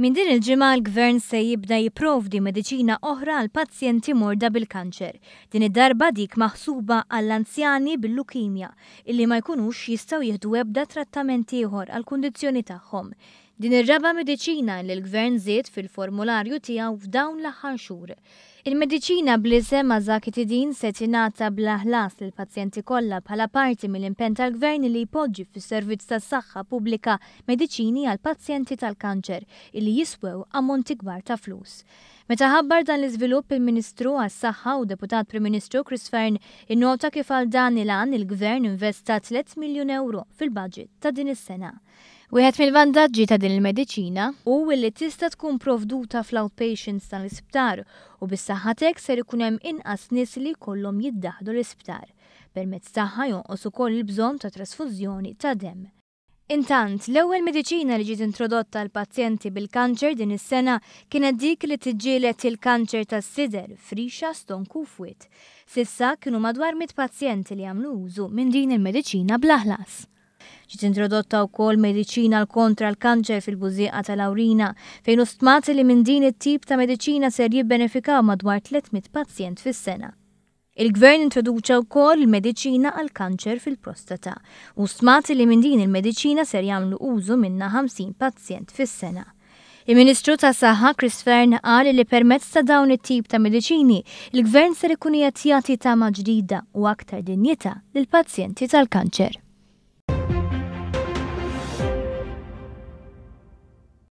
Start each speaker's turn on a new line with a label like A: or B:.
A: Minn din il-ġimgħa l-Gvern se jibda jipprovdi mediċina oħra għal pazjenti morda bil-kanċer. Din id-darba dik maħsuba għall-anzjani bil-lukimja illi ma jkunux jistgħu jieħdu ebda trattament ieħor għall-kundizzjoni tagħhom. Din ir-raba' mediċina li l-Gvern żied fil-formularju tiegħu f'dawn l-aħħar xhur. Il-mediċina bl-isem Azacitidine se tingħata bla ħlas lill-pazjenti kollha bħala parti mill-impenn tal-Gvern li jpoġġi fis-servizz tas-saħħa pubblika mediċini għal pazjenti tal-kanċer illi jiswew ammonti kbar ta' flus. Meta ħabbar dan l-iżvilupp il-Ministru għas-Saħħa u Deputat Prim Ministru Chris Fearne innota kif għal dan il-għan il-Gvern investa 3 miljun ewro fil-budget ta' din is-sena. Wieħed mill-vantaġġi ta' din il-mediċina hu li tista' tkun provduta fl-outpatients tal-isptar u bis-saħħa t'hekk ser ikun hemm inqas nies li jkollhom jiddaħħlu l-isptar. Permezz tagħha jonqos ukoll il-bżonn ta' trasfużjoni ta' demm. Intant, l-ewwel mediċina li ġiet introdotta għal pazjenti bil-kanċer din is-sena kienet dik li tiġġieled il-kanċer tas-sider, frixa, stonku u fwied. S'issa kienu madwar 100 pazjent li għamlu użu minn din il-mediċina bla ħlas. Ġiet introdotta wkoll mediċina għal kontra l-kanċer fil-Bużieqa tal-Awrina, fejn hu stmat li minn din it-tip ta' mediċina ser jibbenefikaw madwar 300 pazjent fis-sena. Il-Gvern introduċa wkoll il-mediċina għall-kanċer fil-prostata. Hu stmat li minn din il-mediċina ser jagħmlu użu minnha 50 pazjent fis-sena. Il-Ministru tas-Saħħa Chris Fearne qal li permezz ta' dawn it-tip ta' mediċini, il-Gvern ser ikun qiegħed jagħti tama ġdida u aktar dinjità lill-pazjenti tal-kanċer.